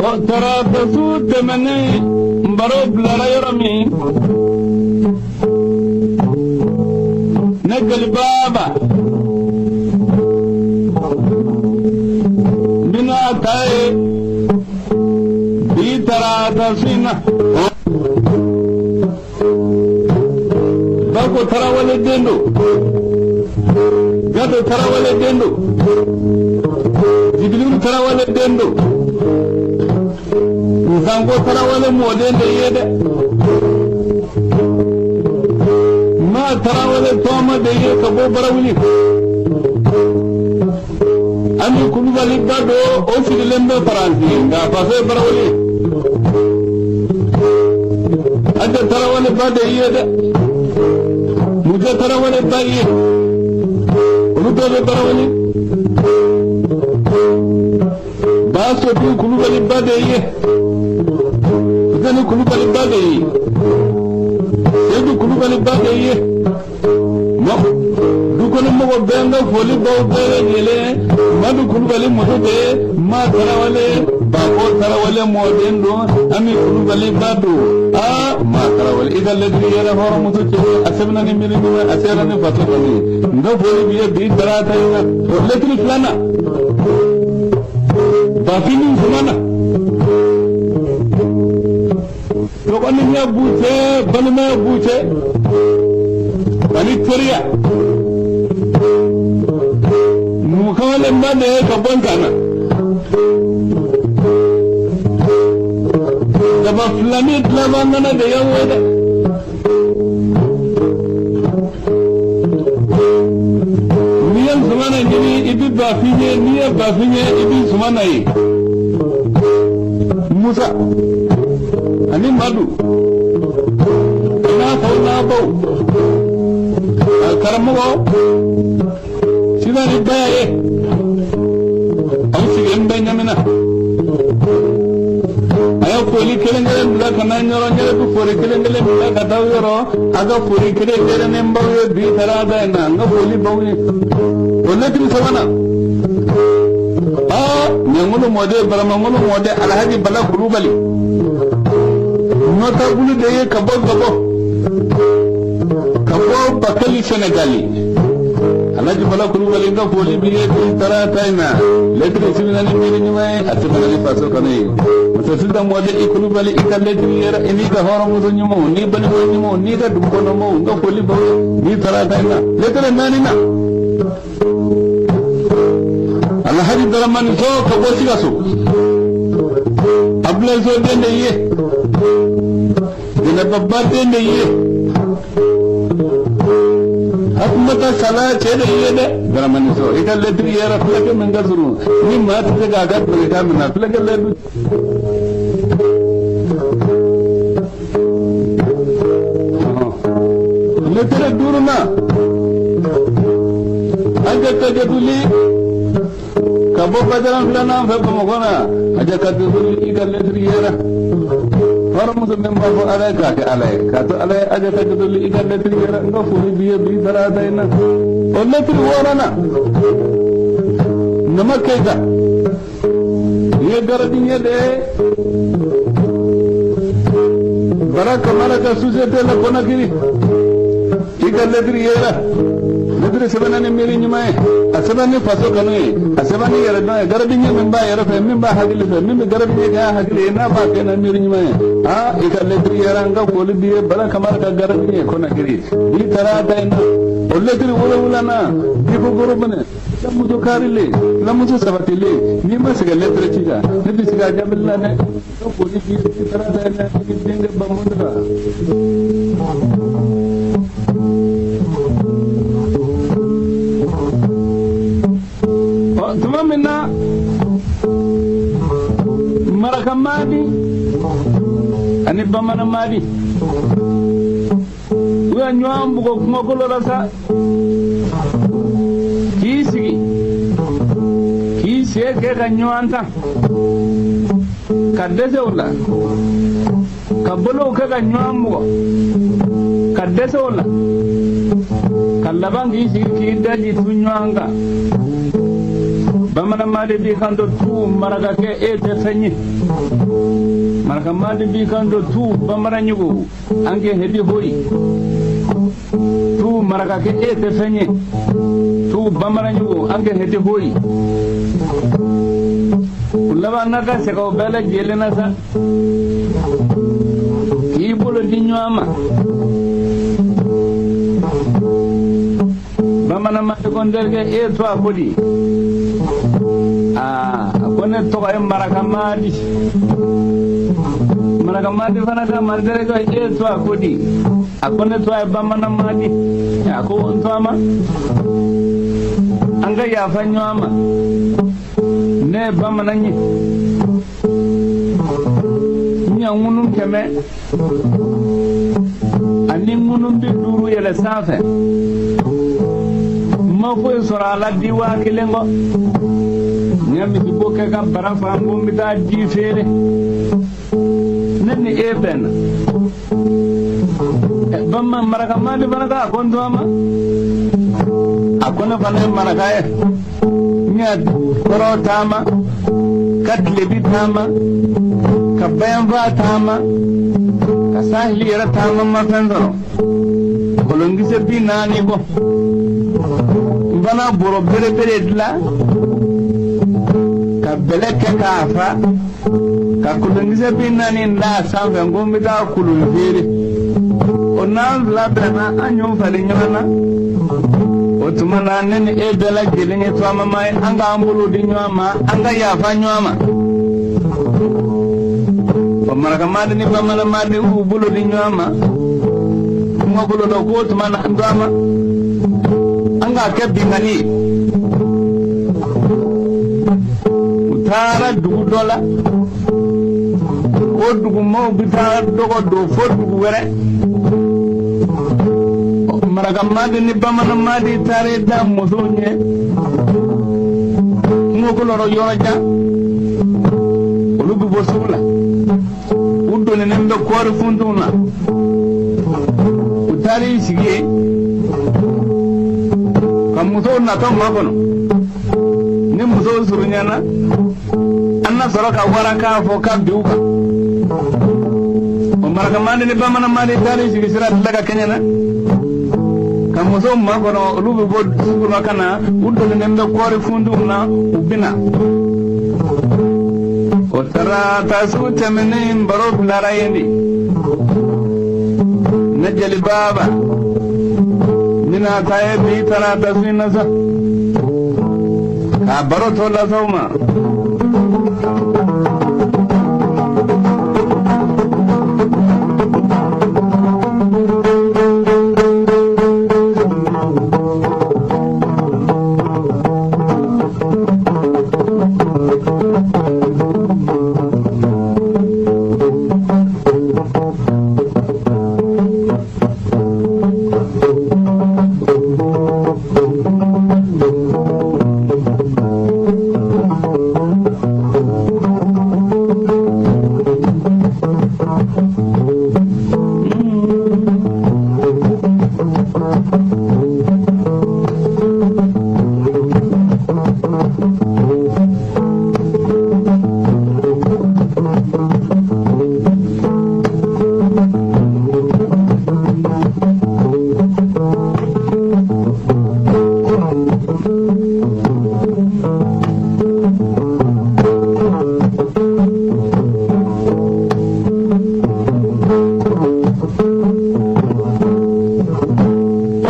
Ɔ tarata su tɛmɛnen baro bilara yɔrɔ min ne jelibaaba n bɛna ta yen bi tarata su in na. Bako Tarawele den don Gado Tarawele den don Jibiliru Tarawele den don Nsanko Tarawele mɔden de ye dɛ Ma Tarawele tɔgɔma de ye ka bɔ Barawuli Ami Kulubali ba don o sigilen bɛ Faransi nka a faso ye Barawuli ye Aja Tarawele ba de ye dɛ Musa Tarawele ba ye olu bɛɛ bɛ Barawuli Basotu Kulubali ba de ye Fuseni Kulubali ba de ye Sedu Kulubali ba de ye dukɔnɔmɔgɔ bɛɛ n ka foli b'aw bɛɛ lajɛlen madu kulubali muso de ma tarawele bako tarawele mɔden don ami kulubali ba don aa ma tarawele i ka lɛtiri yɛrɛ hɔrɔnmuso cɛ a sɛbɛnna ni miiri ɲuman a sera ni faso kɔni n ka foli b'i ye bi tarata in na o lɛtiri filanan bafin sumana dɔgɔninya b'u cɛ balimaya b'u cɛ ani teriya numukawalenba de ye ka bɔ Nkana daba filani dilanbangana de y'aw ye dɛ n'i ye Sumana ɲini i bɛ Bafin ye n'i ye Bafin ye i bɛ Sumana ye Musa ani Madu n'a faw n'a baw a karamɔgɔ Sisan ni bɛɛ ye aw sigilen bɛ ɲamina a ye foli kelen kelen bila ka na n yɔrɔ n yɛrɛ bɛ foli kelen kelen bila ka taa yɔrɔ a ka foli kelen kelennen b'aw ye bi tarata in na n ka foli b'aw ye o lɛtiri sabanan aa ɲangolo mɔden baramangolo mɔden alhaji bala kulubali nɔtabulu de ye ka bɔ Gabɔn ka bɔ bakali sɛnɛgali alhaji bala kulubali n ka foli b'i ye bi tarata in na lɛtiri sɛbɛnna ni miiri ɲuman ye a sɛbɛnna ni faso kanu ye muso sisan mɔden i kulubali i ka lɛtiri yɛrɛ i n'i ka hɔrɔnmuso ɲumanw n'i balima ɲumanw n'i ka dugu kɔnɔmɔgɔw n ka foli b'aw ye bi tarata in na lɛtiri naaninan alhaji daramani so ka bɔ sikaso abulayi so den de ye jɛnɛba ba den de ye Hatumata sala cɛ de ye dɛ daramani so i ka lɛtiri yɛrɛ fulakɛ min ka surun ni maa tɛ se k'a ka doloka minɛ fulakɛ lɛdu lɛtiri duurunan aja kajatuli ka bɔ bajaran filanan fɛ bamakɔ na aja kajatuli i ka lɛtiri yɛrɛ hɔrɔnmuso min b'a fɔ ala ye k'a kɛ ala ye k'a to ala ye aja kajatuli i ka lɛtiri yɛrɛ n ka foli b'i ye bi tarata in na o lɛtiri wɔɔrɔnan nama keyita i ye gardien de ye bara kamara ka société la konakiri i ka lɛtiri yera lɛtiri sɛbɛnna ni miiri ɲuman ye a sɛbɛn ni faso kanu ye a sɛbɛn ni yɛrɛdɔn ye gardien min b'a yɛrɛ fɛ min b'a hakili fɛ min bɛ gardien kɛ a hakili ye n'a b'a kɛ na miiri ɲuman ye aa i ka lɛtiri yera n ka foli b'i ye bala kamara ka gardien ye konakiri bi tarata in na o lɛtiri wolonwulanan diko gorobinɛ Filamuso karilen filamuso sabatilen n'i ma sɛgɛn lɛtɛrɛ ci kan ne bɛ sigi a jaabili la dɛ ka foli b'i ye bi tarata in na i denkɛ bamusa ɔ tuma min na maraka maadi ani bamanan maadi. U ya ɲɔgɔn bugɔ kungokolo la sa, k'i sigi k'i sen kɛ ka ɲɔgɔn tan ka dɛsɛ o la, ka bolow kɛ ka ɲɔgɔn bugɔ ka dɛsɛ o la, ka laban k'i sigi k'i daji tu ɲɔgɔn kan. Bamanan madi b'i kanto tu marakakɛ, e tɛ fɛn ye. Maraka madi b'i kanto tu bamanan ɲugu an kɛ hedi hoyi. Tu marakakɛ, e tɛ fɛn ye. Tu bamanan ɲugu an kɛ hedi hoyi. U laban na ka sɛgɛn o bɛɛ lajɛlen na sa, k'i bolo di ɲɔgɔn ma. Bamanan madi ko n terikɛ, e tɔgɔ ko di? Aa, a ko ne tɔgɔ ye Maraka Madi. Maraka Madi fana ka ma, n terikɛ, e tɔgɔ ko di? A ko ne tɔgɔ ye Bamanan Madi. A ko n tɔgɔ ma, an ka yafa ɲɔgɔn ma, ne ye bamanan ye. N ya ŋunu 100 ani ŋunu 50 yɛlɛ sanfɛ, n ma foyi sɔrɔ a la di 1000 kɔ. N ye misibo kɛ ka bara fa, n ko n bɛ taa ji feere. Ne ni e bɛnna. Bamanan maraka madi fana ka, a ko n tɔgɔ ma, a ko ne fana ye maraka ye. N ya kɔrɔ taama ka tilebi taama ka bayanfa taama ka sahili yɛrɛ taama, ma fɛn sɔrɔ kolonkisɛ 40 kɔ. N fana bɔrɔ belebele dilan ka bɛlɛ kɛ k'a fa ka kolonkisɛ 40 da a sanfɛ, n ko n bɛ taa kolon feere. O n'an fila bɛnna, an y'o falen ɲɔgɔn na. O tuma na, ne ni e bɛɛ lajɛlen ye tɔgɔmama ye, an k'an bolo di ɲɔgɔn ma, an ka yafa ɲɔgɔn ma. O marakamadi ni bamananmadi y'u bolo di ɲɔgɔn ma kungokolo dɔ k'o tuma na, an tɔgɔma, an k'a kɛ binkanni ye. U taara dugu dɔ la, o dugumaaw bɛ taa dɔgɔ don fo dugu wɛrɛ. Marakamadi ni bamananmadi taara da musow ɲɛ kungokolo rɔ yɔrɔ jan. Olu bɛ bɔ sugu la, u donninen bɛ kɔɔri funtunw na. U taara i sigi yen ka musow natɔ makɔnɔ. Ni musow surunyana, an na sɔrɔ ka waraka fɔ ka bin u kan. O marakamadi ni bamananmadi taara i sigi sira tila ka kɛɲɛ na ka musow makɔnɔ. Olu bɛ bɔ sugu la ka na, u donninen bɛ kɔɔri funtunw na, u bɛ na. O tarata su tɛmɛnen, baro bilara yen de. Ne jeli baaba n bɛna taa ye bi tarata su in na sa, k'a baro tɔ las'aw ma.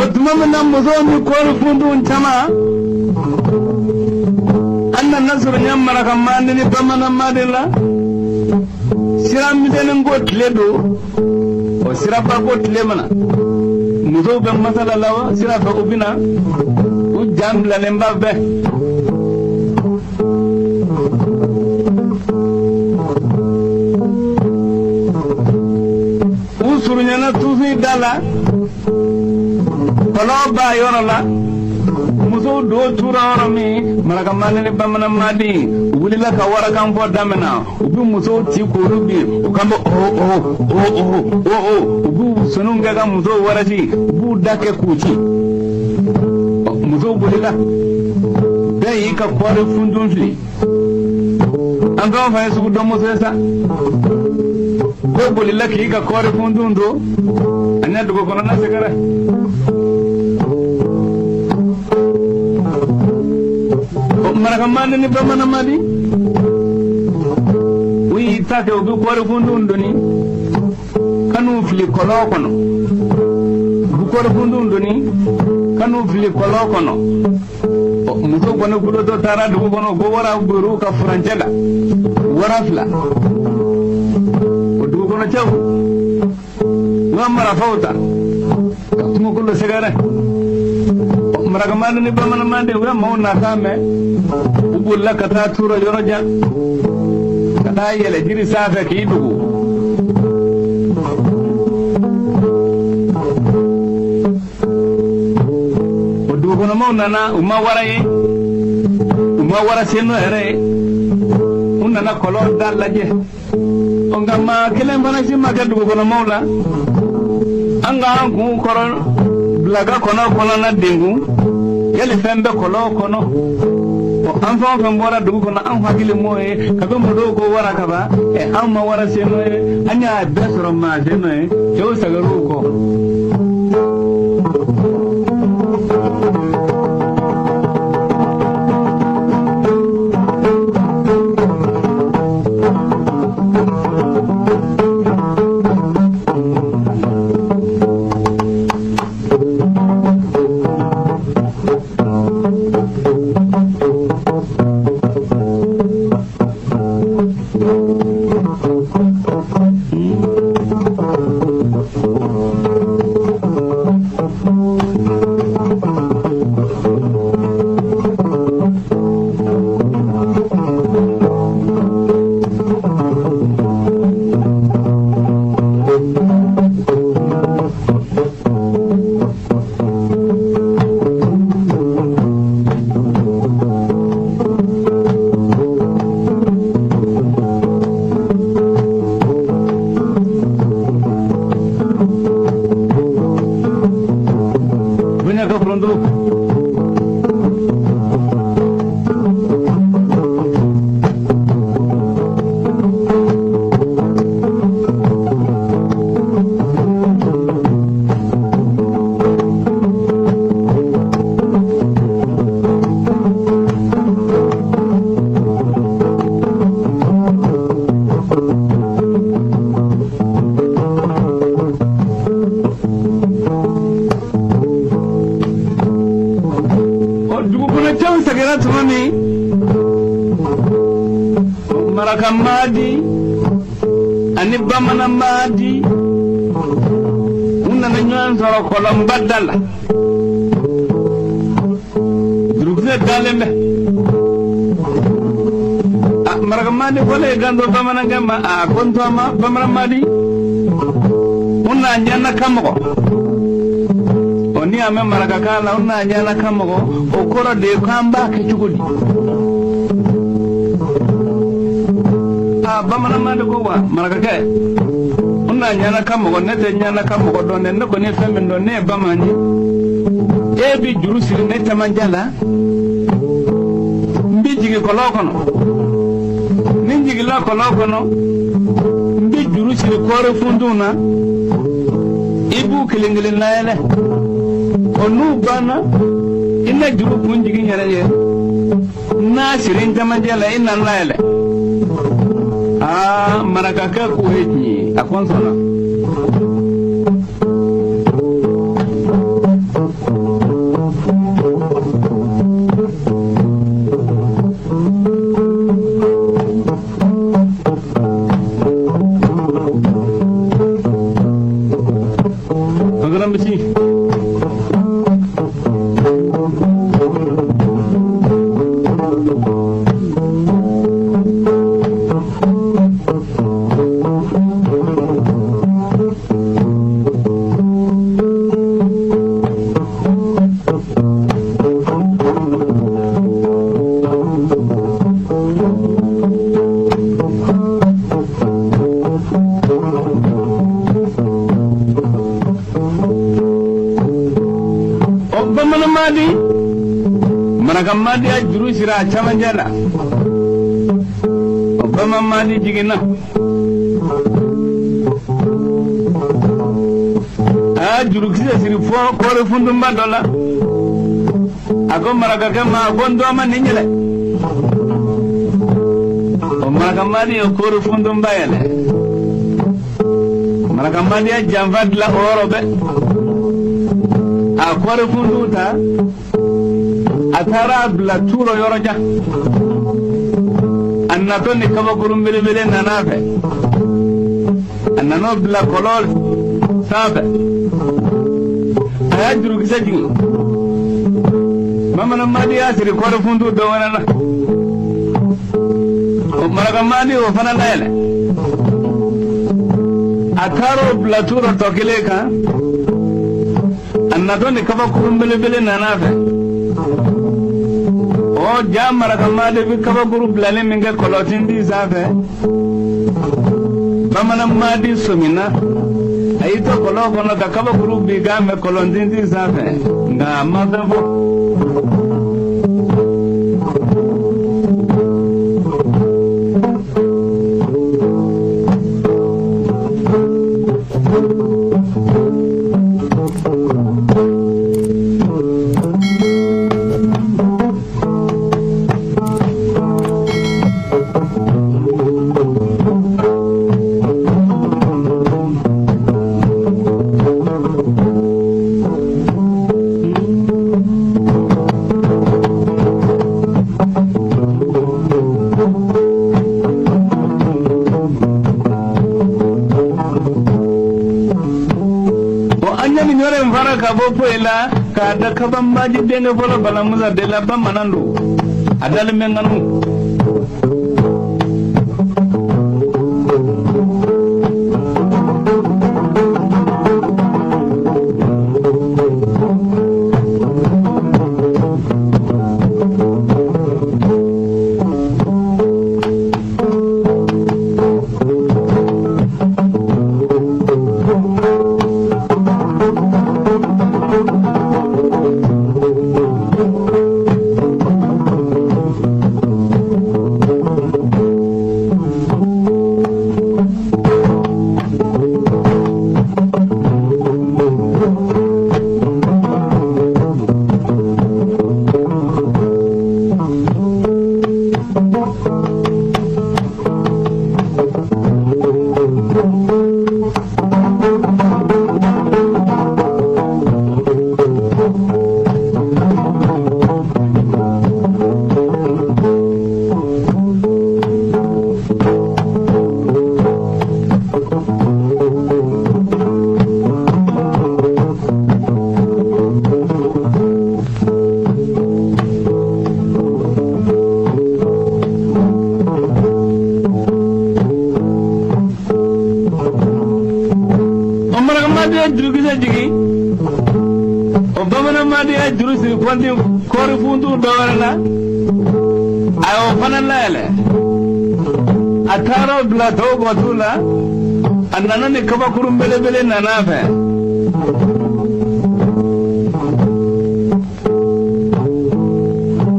O tuma min na musow ni kɔɔri funtunw caman, an nana surunya maraka mandi ni bamanan mandi la. Sira misɛnnin ko tile don, o siraba ko tile mana, musow bɛ masala la wa sira fɛ, u bɛ na u jan bilalenba bɛɛ. U surunyana tufin da la. Kɔlɔn b'a yɔrɔ la, musow don tura yɔrɔ min, maraka mandi ni bamanan mandi u wulila ka warakan fɔ daminɛ. U bɛ musow ci k'olu bin, u kan bɛ o o o o o o, u b'u sɔnniw kɛ ka musow warasi, u b'u da kɛ k'u ci. Musow bolila, bɛɛ y'i ka kɔɔri funtun fili. An fɛn o fɛn ye sugu dɔn muso ye sa, bɛɛ bolila k'i ka kɔɔri funtun to a ɲɛ dugu kɔnɔna sɛgɛrɛ. Maraka mandi ni bamanan mandi, u y'i ta kɛ, u bɛ kɔɔri funtun doni ka n'u fili kɔlɔn kɔnɔ, u bɛ kɔɔri funtun doni ka n'u fili kɔlɔn kɔnɔ. Muso kɔni kulotɔ taara dugu kɔnɔ ko wara bor'u ka furancɛ la, wara fila. O dugu kɔnɔ cɛw u ka marafaw ta ka kungokolo sɛgɛrɛ. Maraka mandi ni bamanan mandi, u ye maaw nakan mɛn, u bolila ka taa tura yɔrɔ jan, ka taa yɛlɛ jiri sanfɛ k'i dogo. O dugukɔnɔmaw nana, u ma wara ye, u ma wara sen nɔ yɛrɛ ye. U nana kɔlɔn da lajɛ, nka maa kelen fana si ma kɛ dugukɔnɔmaw la. An ka an kun kɔrɔ bila ka kɔnɔ kɔnɔna denkun, yali fɛn bɛ kɔlɔn kɔnɔ? An fɛn o fɛn bɔra dugu kɔnɔ, an hakili m'o ye. Kabi musow ko wara kaban, ɛ, an ma wara sen nɔ ye, an y'a bɛɛ sɔrɔ maa sen nɔ ye. Cɛw sɛgɛr'u kɔ. Bonya ka foronto. Dugukɔnɔcɛw seginna tuma min, maraka maadi ani bamanan maadi, u nana ɲɔgɔn sɔrɔ kɔlɔnba da la. Jurukisɛ dalen bɛ. A maraka maadi fɔlɔ y'i kanto bamanankɛ ma, a ko n tɔgɔma bamanan maadi, u n'a ɲɛna ka mɔgɔ o ni a mɛn marakakan la, u n'a ɲɛna ka mɔgɔ, o kɔrɔ de ye k'an b'a kɛ cogo di? A bamanan maadi ko wa marakakɛ, n n'a ɲɛna ka mɔgɔ, ne tɛ ɲɛna ka mɔgɔ dɔn dɛ, ne kɔni ye fɛn min dɔn, ne ye bamanan ye. E bi juru siri ne cɛmancɛ la, n bi jigin kɔlɔn kɔnɔ. Ni n jiginna kɔlɔn kɔnɔ, n bi juru siri kɔɔri funtunw na, i b'u kelen kelen layɛlɛ. O n'u banna, i na juru kun jigin yɛrɛ ye, n'a siri n cɛmancɛ la, i na n layɛlɛ. Aa, marakakɛ k'o ye tiɲɛ ye, a ko n sɔnna. Kankɔrɔmisi. Ɔ bamanan madi, maraka madi ya juru siri a camancɛ la. Ɔ bamanan madi jiginna, a y'a jurukisɛ siri fɔ kɔɔri fundunba dɔ la. A ko marakakɛ ma, a ko n dɔgɔma, nin yɛlɛ. Ɔ maraka madi ye kɔɔri fundunba yɛlɛ. Maraka madi ya janfa dilan o yɔrɔ bɛɛ. A kɔɔri fundun ta, a taara a bila tu rɔ yɔrɔ jan. A natɔ ni kabakurun belebele nana a fɛ. A nan'o bila kɔlɔn sanfɛ. A y'a jurukisɛ jigin. Bamanan madi y'a siri kɔɔri fundun dɔ wɛrɛ la. O maraka madi o fana layɛlɛ. A taara o bila tu rɔ tɔ kelen kan. A natɔ ni kabakurun belebele nana a fɛ. Ɔ ja maraka madi bɛ kabakuru bilalen min kɛ kɔlɔntindi sanfɛ, bamanan madi sɔmina. A y'i to kɔlɔn kɔnɔ ka kabakuru bin k'a mɛn kɔlɔntindi sanfɛ, nka a ma fɛn fɔ. An ye nin yɔrɔ in fara ka bɔ poyi la k'a da kabanbaji denkɛ fɔlɔ Balamusa de la. Bamanan don, a dalen bɛ ŋanu. O marakamadi ye jurukisɛ jigin. O bamananmadi ye juru siri kɔnti kɔɔri funtu dɔ wɛrɛ la. A y'o fana layɛlɛ. A taara o bila tɔw bɔtu la. A nana ni kabakurun belebele nana a fɛ.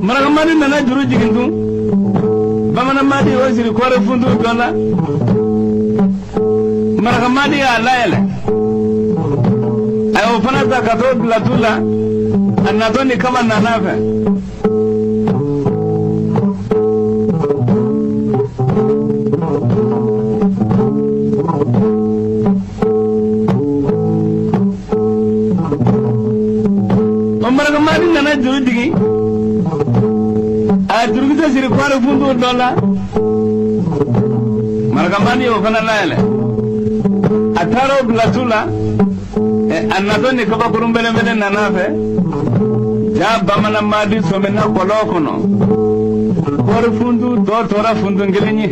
Marakamadi nana juru jigin tun. Bamananmadi y'o siri kɔɔri funtu dɔ la. Marakamadi y'a layɛlɛ. A y'o fana ta ka t'o bila tu la. A natɔ ni kaba nana a fɛ. O marakamadi nana juru jigin. A ye jurukisɛ siri kɔɔri funtu dɔ la. Marakamadi y'o fana layɛlɛ. A taara o bila tu la. A natɔ ni kabakurun belebele nana a fɛ. Ja bamananmadi sɔmina kɔlɔn kɔnɔ. Kɔɔri funtu tɔ tora funtun kelen ye.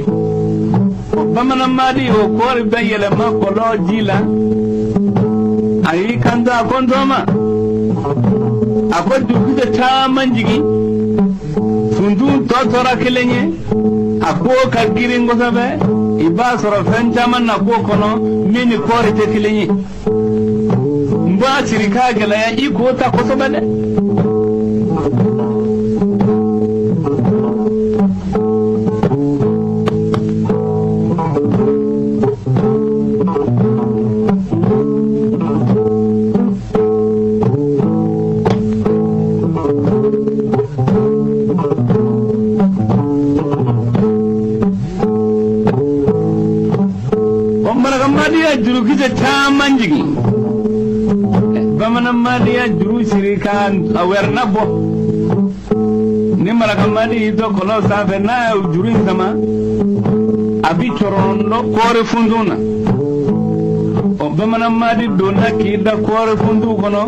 O bamananmadi o kɔɔri bɛɛ yɛlɛma kɔlɔn ji la. A y'i kanto, a ko n tɔma, a ko jurukisɛ caman jigin, funtun tɔ tora kelen ye. A ko ka girin kosɛbɛ. I b'a sɔrɔ fɛn caman na ko kɔnɔ min ni kɔɔri tɛ kelen ye. N N b'a siri k'a gɛlɛya i k'o ta kosɛbɛ dɛ. O marakamadi ya jurukisɛ caman jigin, bamananmadi ya juru siri ka a wɛrɛna bɔ. Ni marakamadi y'i to kɔlɔn sanfɛ, n'a ye juru in sama, a bi cɔrɔndɔ kɔɔri funfun na. Ɔ bamananmadi donna k'i da kɔɔri funfun kɔnɔ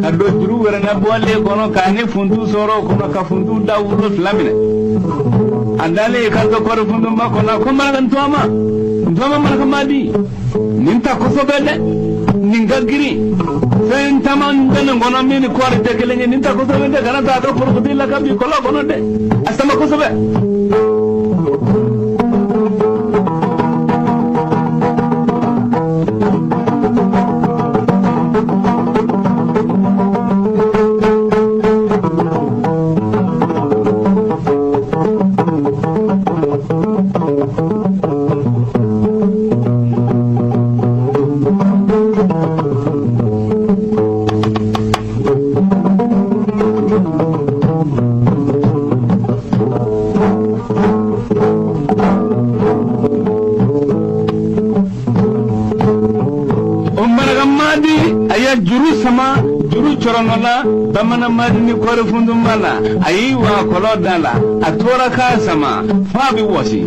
ka don juru wɛrɛna bɔlen kɔnɔ k'a ni funtu sɔrɔ o kɔnɔ ka funtu da wolo fila minɛ. A dalen y'i kanto kɔɔri funtunba kɔnɔ ko maraka ntɔma, ntɔma marakamadi, nin ta kosɛbɛ dɛ, nin ka girin, fɛn caman bɛ nin kɔnɔ min ni kɔɔri tɛ kelen ye. Nin ta kosɛbɛ dɛ, kana taa a ka forokoti la ka bin kɔlɔn kɔnɔ dɛ, a sama kosɛbɛ. O marakamadi a ye juru sama, juru cɔrɔnɔla bamananmadi ni kɔɔri funtunba la, a y'i wa kɔlɔn da la, a tora k'a sama f'a bɛ wɔsi.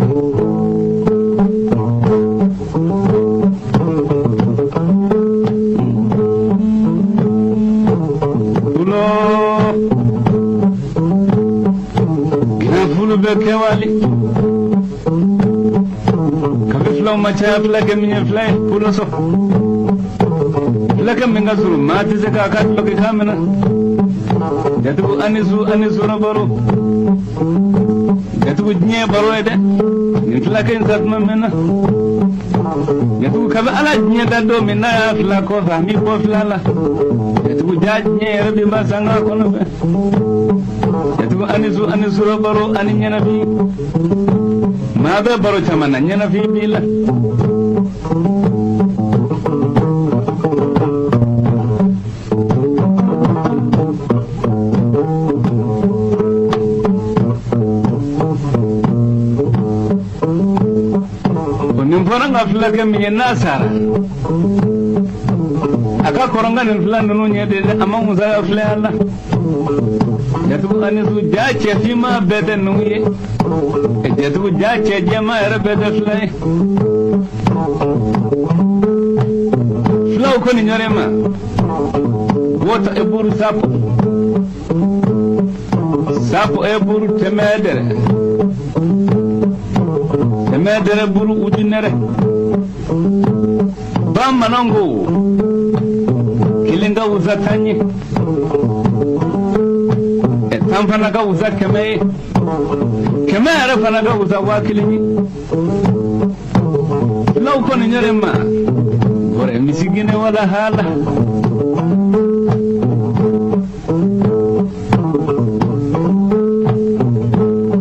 Tulo ginafulu bɛ kɛwale kabi filaw ma caya, fulakɛ min ye fila ye poloso, fulakɛ min ka surun maa tɛ se k'a ka dulɔki kan minɛ. Jatigiw ani su, ani sura baro, jatigiw diɲɛ baro ye dɛ. Nin fulakɛ in sa tuma min na, jatigiw, kabi ala diɲɛ da don min n'a y'a fila kɔfɛ, a m'i bɔ fila la. Jatigiw, ja diɲɛ yɛrɛ bi ma sanga kɔnɔ fɛ. Jatigiw ani su, ani sura baro, ani ɲɛnafin. Maa bɛ baro caman na, ɲɛnafin b'i la. Nin fɔra n ka fulakɛ min ye, n'a sara, a ka kɔrɔ n ka nin fila ninnu ɲɛ de dɛ, a ma musaya filaya la. Jatigiw ani su, ja cɛfinma bɛɛ tɛ numu ye. Jatigiw, ja cɛ jɛma yɛrɛ bɛɛ tɛ fila ye. Filaw ko nin ɲɔgɔn ma wota e buru sapo sapo e buru temedere temedere buru ujunere. Bamananw ko kelen ka wusa tan ye, tan fana ka wusa 100 ye, 100 yɛrɛ fana ka wusa 1000 ye. Filaw ko nin yɛrɛ ma gore misigine wala hala.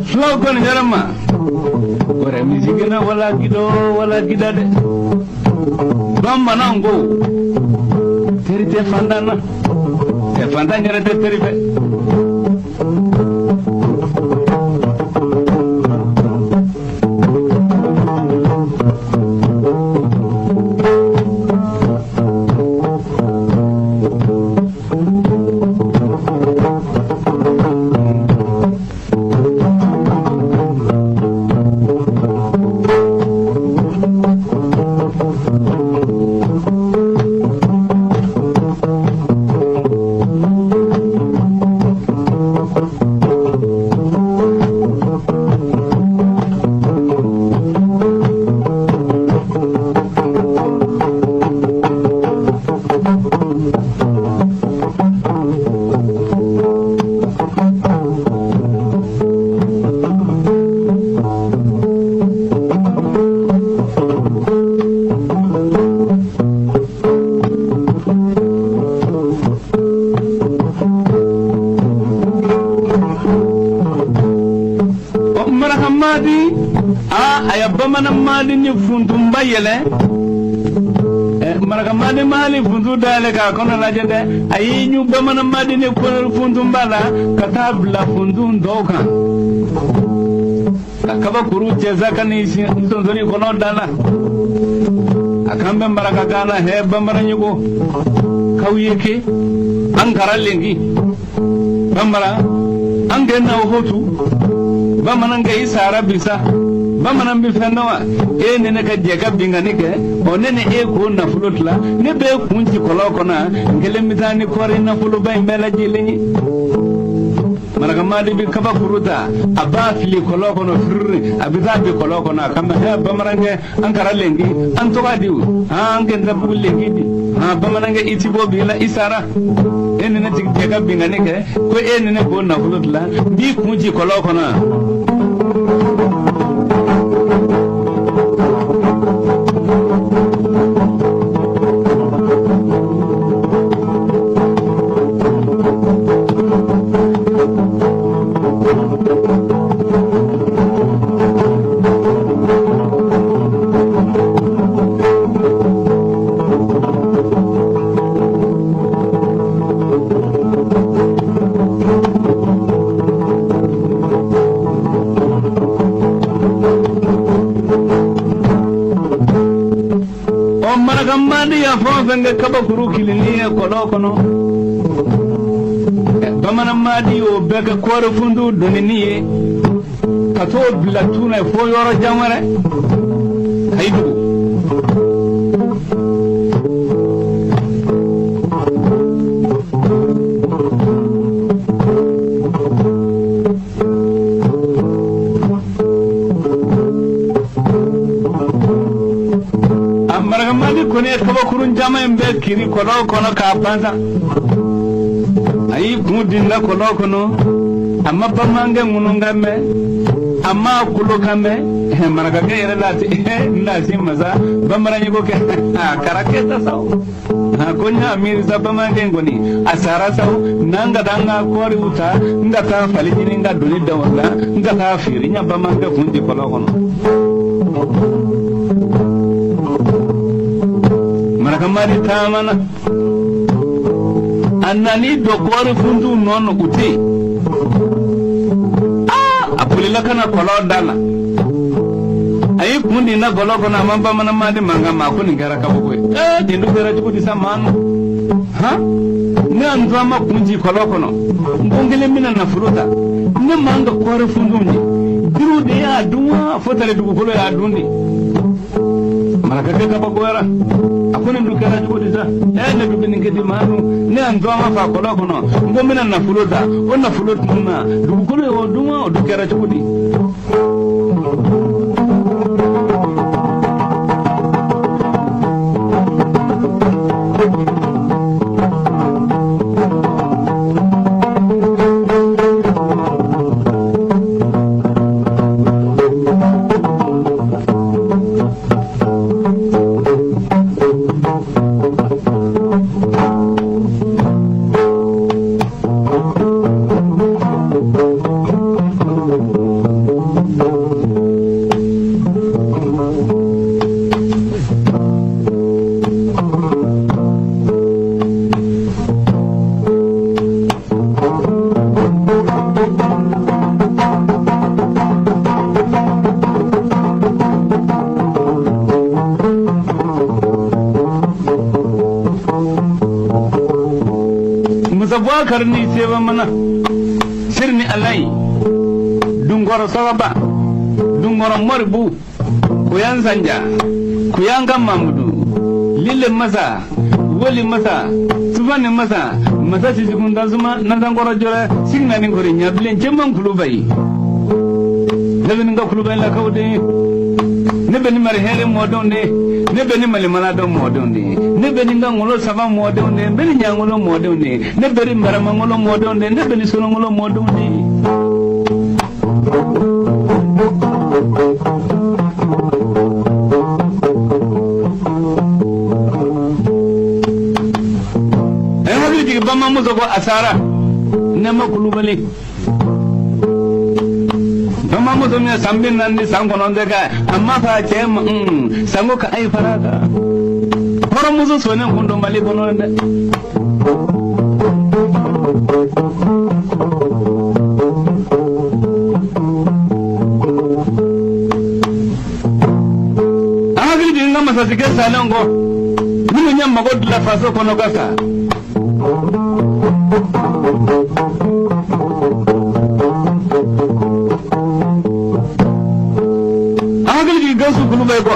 Filaw ko nin yɛrɛ ma gore misigine wala gido wala gida dɛ. Bamananw ko teri tɛ fantan na, fantan yɛrɛ tɛ teri fɛ. A ya bamanan maadini funtunba yɛlɛ. Maraka maadi ma hali funtu dayɛlɛ k'a kɔnɔ lajɛ dɛ. A y'i ɲun bamanan maadini funtunba la ka taa bila funtun tɔw kan, ka kabakuru cɛ sa ka n'i sonsori kɔlɔn da la. A kan bɛ marakakan na: hɛ, bambara ɲugo k'aw ye ke an kara lenki bambara an kɛ n'aw hotu. Bamanankɛ, i sara bi sa. Bamanan bɛ fɛn dɔn wa? E ni ne ka jɛ ka binkanni kɛ, ɔ, ne ni e k'o nafolo tila. Ne b'e kun ci kɔlɔn kɔnɔ, n kelen bɛ taa ni kɔɔri nafoloba in bɛɛ lajɛlen ye. Marakamadi bɛ kabakuru ta, a b'a fili kɔlɔn kɔnɔ firiri, a bɛ taa bin kɔlɔn kɔnɔ. A kama: hɛ, bamanankɛ, an kara lenki, an tɔgɔ di han, an kɛntɛ bugu lenki di han. Bamanankɛ, i ti bɔ bi la, i sara. E ni ne ti jɛ ka binkanni kɛ ko e ni ne k'o nafolo tila, n b'i kun ci kɔlɔn kɔnɔ. Ɔ, marakamadi ya fɛn o fɛn kɛ kabakuru kilili ye kɔlɔn kɔnɔ, bamananmadi y'o bɛɛ kɛ kɔɔri fundu donnini ye ka t'o bila tu na fo yɔrɔ jan wɛrɛ ka i dogo. A marakamadi kɔni ye kabakurun caman in bɛɛ kiri kɔlɔn kɔnɔ k'a ban sa. A y'i kun dinda kɔlɔn kɔnɔ, a ma bamanankɛ ŋununkan mɛn, a ma kolokan mɛn. Marakakɛ yɛrɛ la nasi masa bamanan ko kɛ a kɛra kɛta sa o. Ko n y'a miiri sa, bamanankɛ in kɔni a sara sa o. N'an ka taa n ka kɔɔriw ta, n ka taa fali ɲini, n ka doni da o la, n ka taa feere. N ya bamanankɛ kun di kɔlɔn kɔnɔ. Marakamadi taamana, a nan'i dɔ kɔɔri funtuw nɔ na, u tɛ yen. A bolila ka na kɔlɔn da la, a y'i kun di na kɔlɔn kɔnɔ, a ma bamanan madi mankan ma. A ko nin kɛra kabako ye. Ee, nin dun kɛra cogo di sa? Maa nɔ han, ne y'an to an ma kun ci kɔlɔn kɔnɔ, n ko n kelen bɛna nafolo ta, ne man ka kɔɔri funtuw ye, jiriw de y'a dun wa, fo tare dugukolo y'a dun de? Marakakɛ kabakoyara. A ko nin dun kɛra cogo di sa? Ɛ, ne dun bɛ nin kɛ ten maa dun, ne y'an to an ma fa kɔlɔn kɔnɔ, n ko n bɛna nafolo ta, o nafolo tun na dugukolo y'o dun wa, o dun kɛra cogo di? Musa Bubakar ni seba mana sirni alayi dungɔrɔ sababa dungɔrɔ moribu kuyan sanja kuyanka mamudu lile masa woli masa tufani masa masa sisikunta suma nasankɔrɔ jɔrɛ siginani kori ɲabilen cɛman kulubayi. Ne bɛ nin ka kulubayi lakaw de ye, ne bɛ ni marihɛrɛ mɔdenw de ye, ne bɛ ni malimana dɔn mɔdenw de ye, ne bɛ ni n ka ŋolo saba mɔdenw de ye, n bɛ ni ɲangolo mɔdenw de ye, ne bɛ ni maramangolo mɔdenw de ye, ne bɛ ni solongolo mɔdenw de ye. A ye hakili jigin bamanmuso ko a sara nɛma kulubali. Bamamuso min ye san 49 kɛ, a ma fɔ a cɛ ma sango ka ayi fara kan. Hɔrɔnmuso sɔnnen kun don Mali kɔnɔ dɛ. An hakili jigin n ka masasikɛ salen kɔ, minnu ye mago dilan faso kɔnɔ ka sa. An hakili jigin Gawusu Kulubali kɔ.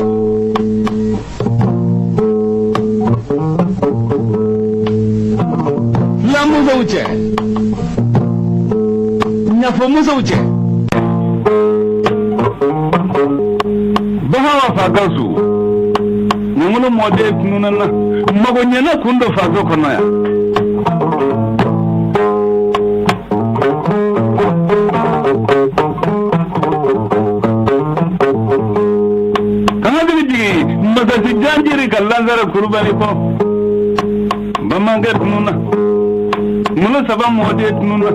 Filamusow cɛ, ɲafɔmusow cɛ, Bahawa fa Gawusu, ɲangolo mɔden tununna na, mago ɲɛna kun don faso kɔnɔ yan. Ka hakili jigin masasi janjiri ka Lansara Kulubali kɔ. Bamankɛ tununna, ŋolo saba mɔden tununna.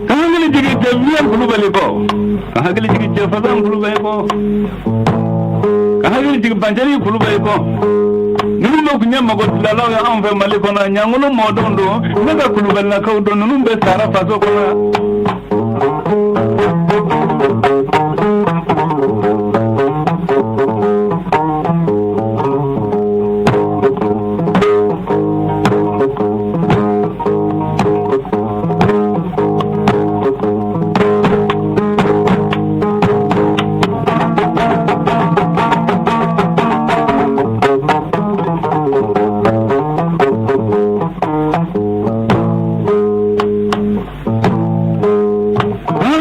Ka hakili jigin cɛbilen Kulubali kɔ, ka hakili jigin cɛfasan Kulubali kɔ, ka hakili jigin Bancari Kulubali kɔ. Ninnu bɛɛ tun ye mago dilanlaw ye anw fɛ Mali kɔnɔ. Ɲangolo mɔdenw don, ne bɛ Kulubalilakaw dɔn, ninnu bɛɛ sara faso kɔnɔ yan.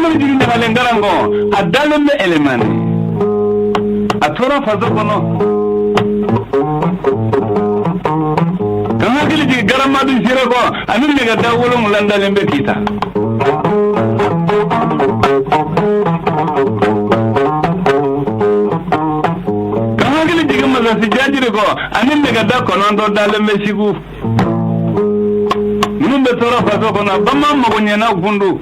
Hakili jigin ɲagalen garankɔ, a dalen bɛ Ɛlɛmani, a tora faso kɔnɔ. Ka hakili jigin Garamadu Sire kɔ, ani nɛgɛda 7 dalen bɛ Kita. Ka hakili jigin Masasi Janjiri kɔ, ani nɛgɛda 9 dalen bɛ Segu. Ninnu bɛɛ tora faso kɔnɔ, bamanan mago ɲɛna kun don.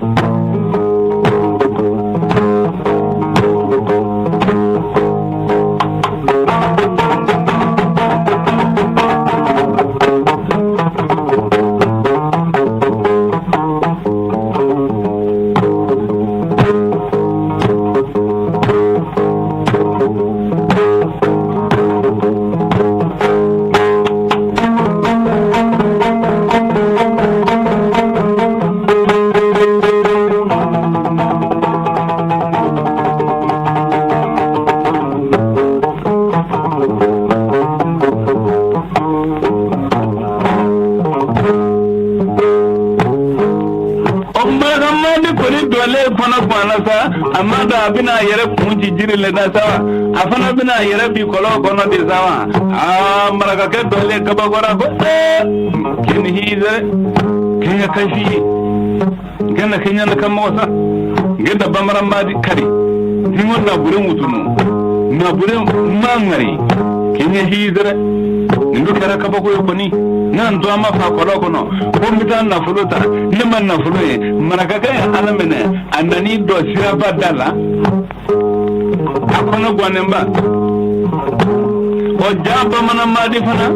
O Marakamadi kɔni dɔlen kɔnɔ ganna sa, a ma dɔn a bɛna a yɛrɛ kun ci jiri le la sa wa, a fana bɛna a yɛrɛ bi kɔlɔn kɔnɔ de sa wa. Aa, marakakɛ dɔlen kabakɔrɔ ko ee, kini hizɛ kenya kashi gana kenya na kan mɔgɔ sa genda bamaranmadi kari dingo na bure mutunu na bure mangari kenya hizɛ nin dun kɛra kabako ye kɔni. N'an to an ma fa kɔlɔn kɔnɔ ko n bɛ taa nafolo ta, ne ma nafolo ye. Marakakɛ ye ala minɛ, a nan'i dɔ siraba da la, a kɔnɔ gannenba. O ja bamanan madi fana,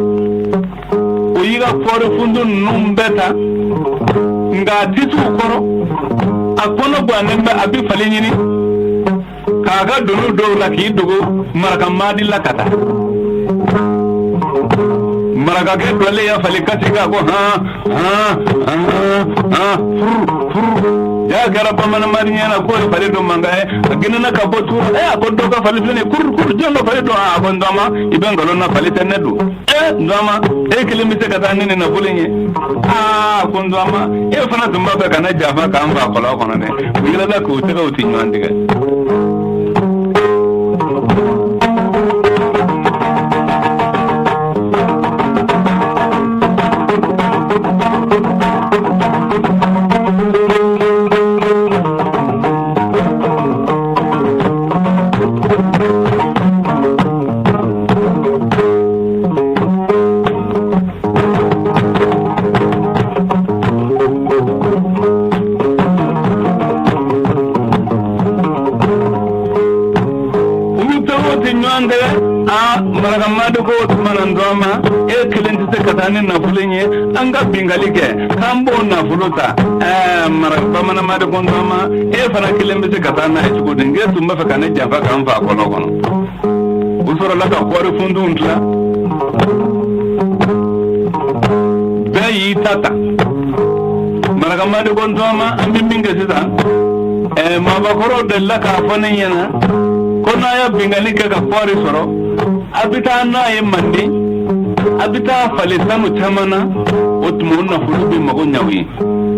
o y'i ka kɔɔri fundu ninnu bɛɛ ta, nka a tɛ s'u kɔrɔ, a kɔnɔ gannen bɛ, a bɛ fali ɲini k'a ka doni dɔw la k'i dogo marakamadi la ka taa. Marakakɛ dɔlen ya fali kasi kan ko han han han han, furu furu. Ja kɛra bamanan madi ɲɛna k'o ye fali don mankan ye, a gɛnɛna ka bɔ tuura. Ɛ, a ko dɔ ka fali filɛ nin ye, kuru kuru, jɔn ka fali don? A ko n dɔgɔma, i bɛ nkalon na, fali tɛ ne don. Ɛ, n dɔgɔma, e kelen bɛ se ka taa ni nin nafolo in ye? Aa, ko n dɔgɔma, e fana tun b'a fɛ ka ne janfa k'an fa kɔlɔn kɔnɔ dɛ. U yɛlɛla k'u tɛgɛw ti ɲɔgɔn tigɛ. Marakamadi ko o tuma na, n tɔgɔma, e kelen tɛ se ka taa ni nafolo in ye, an ka bingali kɛ k'an b'o nafolo ta. Ɛɛ, mara Bamananmadi ko, n tɔgɔma, e fana kelen bɛ se ka taa n'a ye cogo di? N k'e tun b'a fɛ ka ne janfa k'an fa kɔlɔn kɔnɔ. U sɔrɔla ka kɔɔri funtunw tila, bɛɛ y'i ta ta. Marakamadi ko, n tɔgɔma, an bɛ min kɛ sisan, ɛɛ, maabakɔrɔw delila k'a fɔ ne ɲɛna ko n'a ye bingali kɛ ka kɔɔri sɔrɔ, a bɛ taa n'a ye Manden, a bɛ taa falen sanu caman na, o tuma o nafolo bɛ mago ɲɛ aw ye.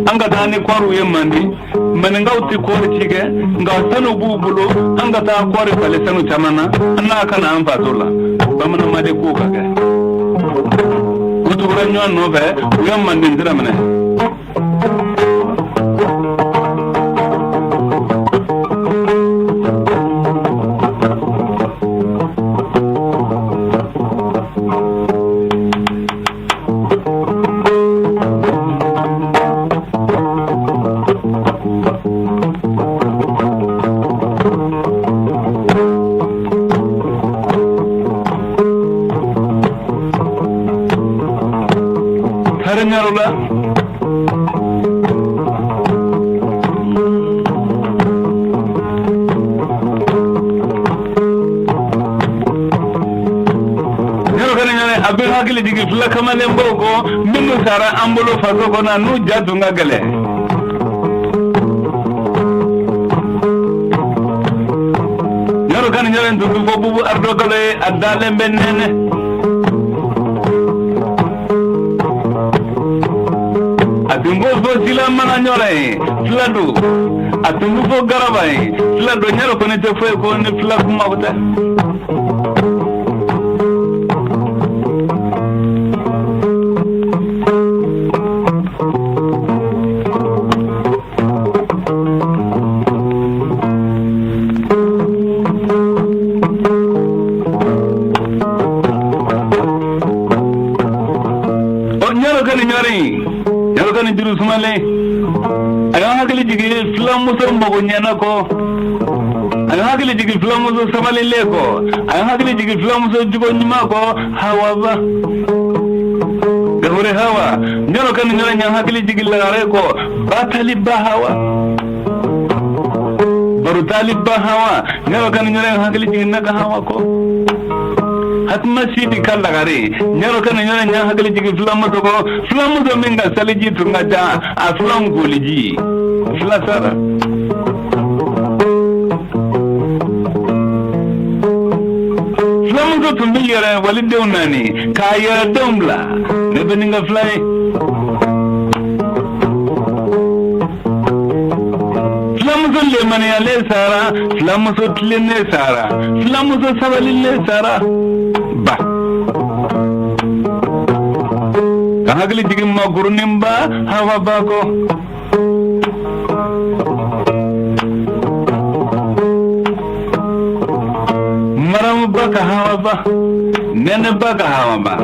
An ka taa ni kɔɔriw ye Manden. Maninkaw tɛ kɔɔri ci kɛ, nka sanu b'u bolo. An ka taa kɔɔri falen sanu caman na, an n'a ka na an faso la. Bamananmadi k'o ka kɛ. U tugura ɲɔgɔn nɔfɛ, u ye Manden sira minɛ. Taara ɲarɔ la. A bɛ hakili jigin fula kamalenbaw kɔ minnu sara an bolo faso kɔnɔ, n'u ja tun ka gɛlɛn. Yɔrɔ kan yɔrɔ in tun bɛ fɔ Bubu Aridɔkalo ye, a dalen bɛ nɛnɛ. A tun b'o fɔ silamana ɲɔrɔ ye, fila don. A tun bɛ fɔ garaba ye, fila don. Ɲɔrɔ kɔni tɛ foyi ko ni fila kuma tɛ. Ɲɔrɔ ka ni juru sumalen, a y'an hakili jigin filamuso mago ɲɛna kɔ, a y'an hakili jigin filamuso sabalilen kɔ, a y'an hakili jigin filamuso jogo ɲuman kɔ, Hawaba Gawure Hawa. Ɲɔrɔ ka ni ɲɔrɔ y'an hakili jigin lagare kɔ, Bataliba Hawa, Barotaliba Hawa. Ɲɔrɔ ka ni ɲɔrɔ y'an hakili jigin Naga Hawa kɔ, Hatuma Sidi ka lagare. Ɲɔrɔ ka ni ɲɔrɔ y'an hakili jigin filamuso kɔ, filamuso min ka saliji tun ka ca, a filanw koliji fila sara. Filamuso tun bɛ yɛrɛ walidenw naani k'a yɛrɛ denw bila, ne bɛ nin ka fila ye. Filamuso lemaniyalen sara, filamuso tilennen sara, filamuso sabalilen sara. Ba ka hakili jigin makuruninba Hawa ba kɔ. Maramu ba ka Hawa ba, Nɛnɛ ba ka Hawa ba.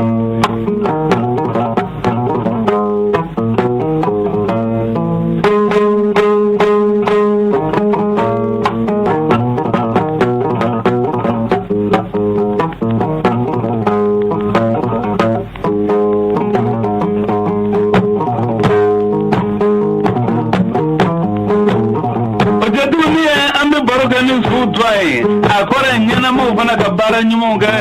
O tɛ tuguni ye, an bɛ baro kɛ ni su tɔ ye. A kɔrɔ ye ɲɛnamaw fana ka baara ɲumanw kɛ.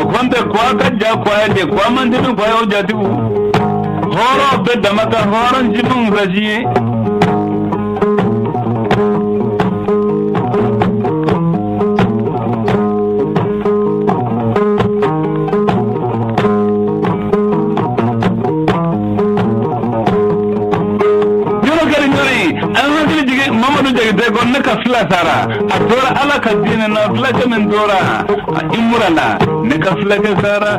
O kɔn tɛ kɔ ka ja kɔ ye de kɔ man teli kɔ ye o jatigiw. Hɔrɔn bɛɛ dama ka hɔrɔn si min fila si ye. Yɔrɔ kɛra ɲɔrɔ ye, an hakili jigin Mamadu Jakite ko ne ka fila sara, a tora Ala ka diinɛ na. Fulakɛ min tora a imura la, ne ka fulakɛ sara.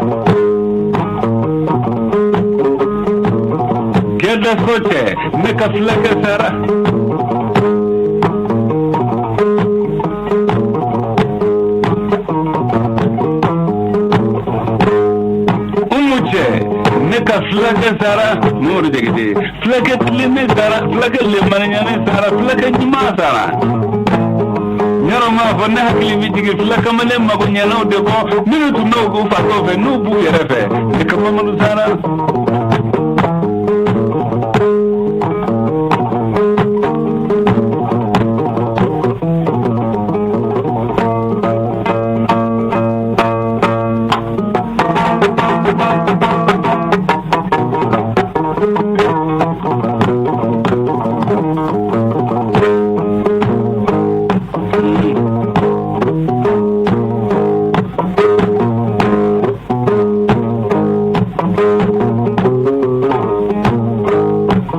Gɛda so cɛ, ne ka fulakɛ sara. Umu cɛ, ne ka fulakɛ sara. Mamadu Jakite, fulakɛ tilennen sara, fulakɛ lemaniyanen sara, fulakɛ ɲuman sara. Yɔrɔ m'a fɔ ne hakili bɛ jigin fila kamalen mago ɲɛnaw de kɔ minnu tun bɛ k'u faso fɛ n'u b'u yɛrɛ fɛ ne ka Mamadu sara.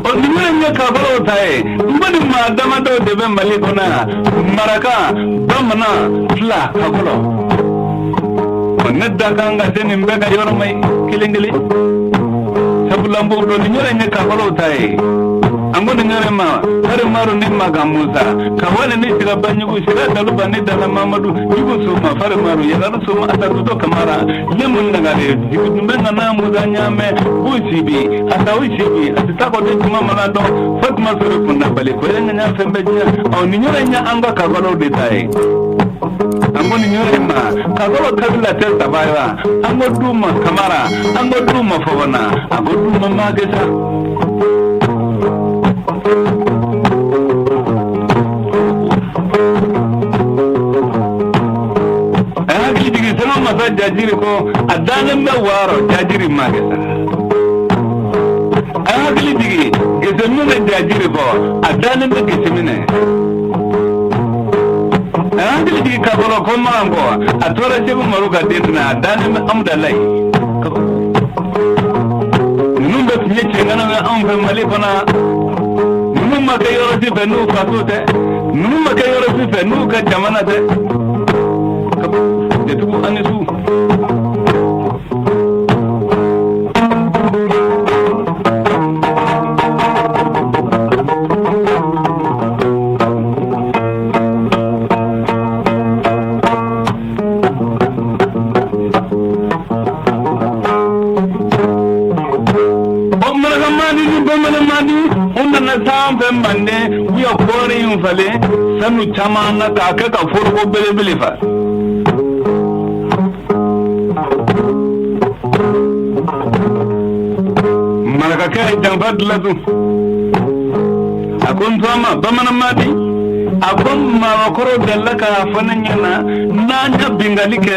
O ninnu ye kakɔlɔw ta ye n ko ni maa damadɔ de bɛ Mali kɔnɔ yan maraka bamanan fila kakɔlɔ ne da kan ka se nin bɛɛ ka yɔrɔ ma kelen kelen sabula n b'o dɔn nin yɔrɔ in ye kakɔlɔw ta ye an ko nin yɔrɔ in ma farimaru ni makan musa kawale ni sirabaɲugu sira daluba ni dala mamadu jugu soma farimaru yɛlɛru soma asatuto kamara lemu nagare jigidunbɛ nana musa ɲaamɛ bu sibi asawu sibi asitakɔ de tuma mana dɔn fatuma sɔrɔ kunda bali ko ye ŋaɲa fɛn bɛɛ diɲɛ ɔ nin yɔrɔ in ye an ka kakɔlɔw de ta ye an ko nin yɔrɔ in ma kakɔlɔ kabila tɛ saba ye wa an ko du ma kamara an ko du ma fofana an ko du ma magesa a hakili jigin sɛgɛn masa jajiri ko a dalen bɛ wɔɔrɔ jajiri magesa a hakili jigin geseminɛ jajiri kɔ a dalen bɛ geseminɛ a hakili jigin kakɔlɔ ko makan kɔ a tora segu maru ka den na a dalen bɛ amudalayi ninnu bɛɛ tun ye cɛŋanaw ye anw fɛ mali kɔnɔ ninnu ma kɛ yɔrɔ si fɛ n'u faso tɛ ninnu ma kɛ yɔrɔ si fɛ n'u ka jamana tɛ jatigiw ani su. O marakamadi ni bamananmadi u nana s'an fɛ manden u ye kɔɔri in falen sanu caman na k'a kɛ ka foroko belebele fa. Marakakɛ ye janfa dilan tun a ko n tɔgɔma bamananmadi a ko maakɔrɔw delila k'a fɔ ne ɲɛna n'an ka binkanni kɛ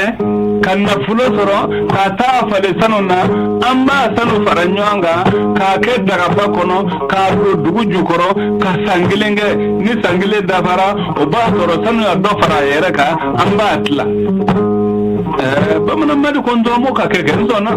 ka nafolo sɔrɔ ka taa falen sanu na an b'a sanu fara ɲɔgɔn kan k'a kɛ dagaba kɔnɔ k'a don dugu jukɔrɔ ka san kelen kɛ ni san kelen dafara o b'a sɔrɔ sanu ya dɔ fara a yɛrɛ kan an b'a tila ɛɛ bamananmadi ko n tɔgɔma ka kɛ kɛ n sɔnna.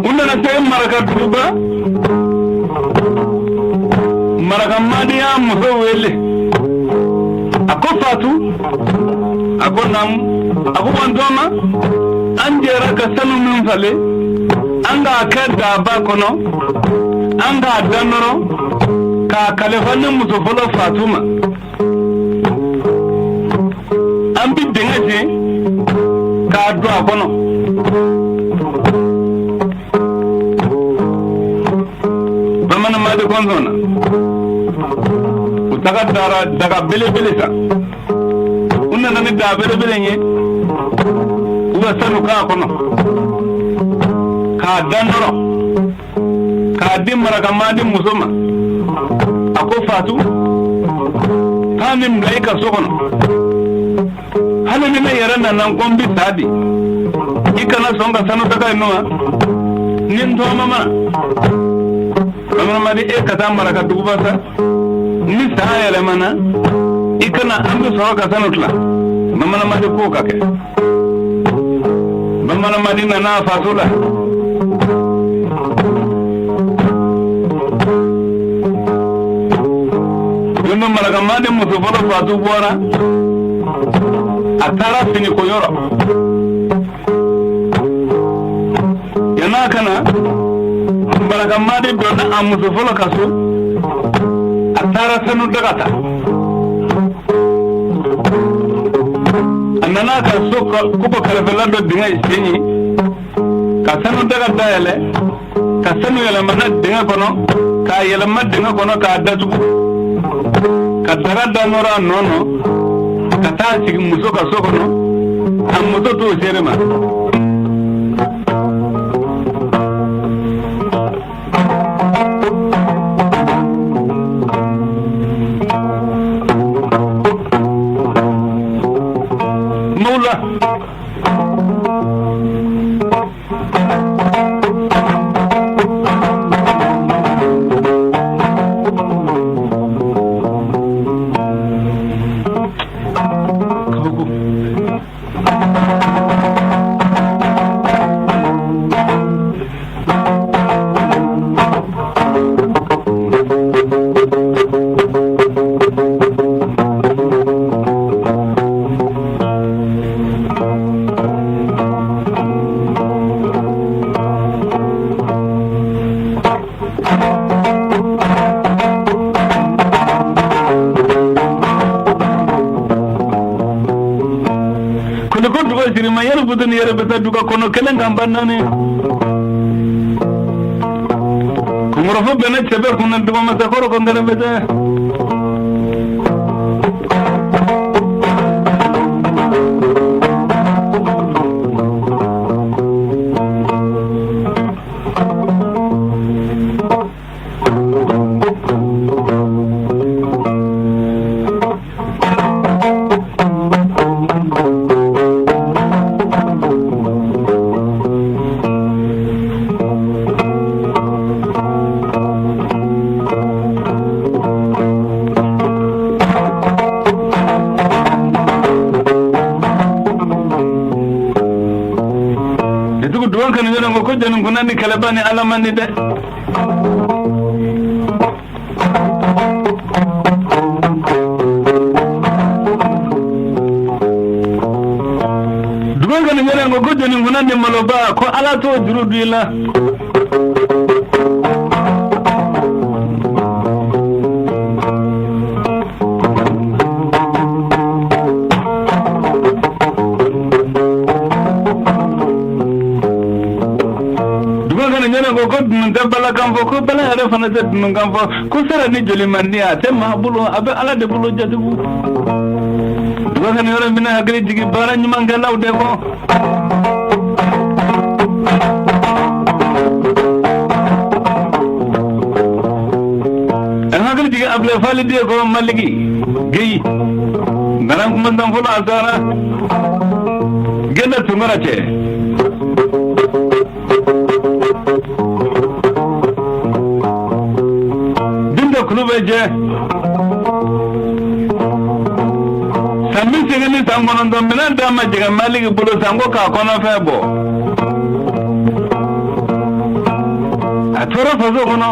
U nana se marakaduguba marakamadi y'a muso wele a ko fatu a ko naamu a ko n tɔgɔma an jɛra ka sanu min falen an k'a kɛ daba kɔnɔ an k'a danɔrɔ k'a kalifa ne muso fɔlɔ fatu ma an bɛ dingɛ sen k'a don a kɔnɔ bamananmadi ko n sɔnna u taga dara daga belebele san u nana ni daga belebele ye u bɛ sanu k'a kɔnɔ k'a danɔrɔ k'a di marakamadi muso ma a ko fatu taa nin bila i ka so kɔnɔ hali ni ne yɛrɛ nana n ko n bɛ sa bi i kana sɔn ka sanu daga in nɔ ni n tɔgɔma ma bamananmadi e ka taa maraka duguba sa ni san yɛlɛmana i ka na an bɛ sɔrɔ ka sanu tila bamananmadi k'o ka kɛ bamananmadi nana a faso la don dɔ marakamadi muso fɔlɔ fatu bɔra A taara fini ko yɔrɔ yann'a ka na, Baraka Madi donna a muso fɔlɔ ka so. A taara sanu daga ta. A nana ka so kogo kɛrɛfɛla dɔ dingɛ sen ye ka sanu daga dayɛlɛ, ka sanu yɛlɛmana dingɛ kɔnɔ, k'a yɛlɛma dingɛ kɔnɔ, k'a datugu, ka daga da nɔrɔ a nɔ nɔ, ka taa sigi muso ka so kɔnɔ. A muso t'o seere ma. Mawula. Kabako. Kuliko duga sirima yɛrɛ budu ni yɛrɛ bɛ taa duga kɔnɔ kelen kan ba naani. Kungorofo bɛnna cɛbɛ kunna dugamasakɔrɔ ko ngɛrɛ bɛ tɛ. Dugu duwan kan yɛrɛ ko jɔnni kunna ni kɛlɛba ni ala man di dɛ. Duwan kan yɛrɛ ko jɔnni kunna ni maloba ko ala t'o juru don i la. Dugan ko dunun tɛ balakan fɔ, ko bala yɛrɛ fana tɛ dununkan fɔ, ko sara ni joli man di, a tɛ maa bolo, a bɛ ala de bolo. Jatigiw, dugan kana yɔrɔ minɛ, hakili jigin baara ɲumankɛlaw de kɔ. An hakili jigin Abulayi Faliden kɔ, Maliki Geyi nana kumandan fɔlɔ, a taara Gɛnda Tunkara cɛ. Binta kulu bɛ jɛ san 89, minɛn d'a ma jɛgɛ Maliki bolo sanko k'a kɔnɔfɛn bɔ. A tora faso kɔnɔ.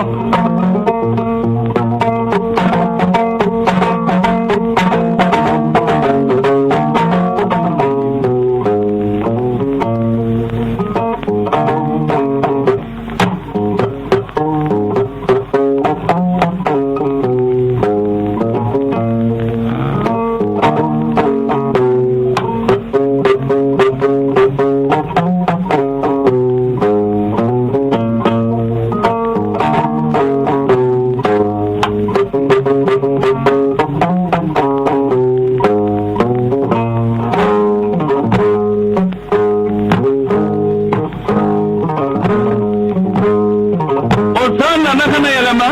O san nana ka na yɛlɛma,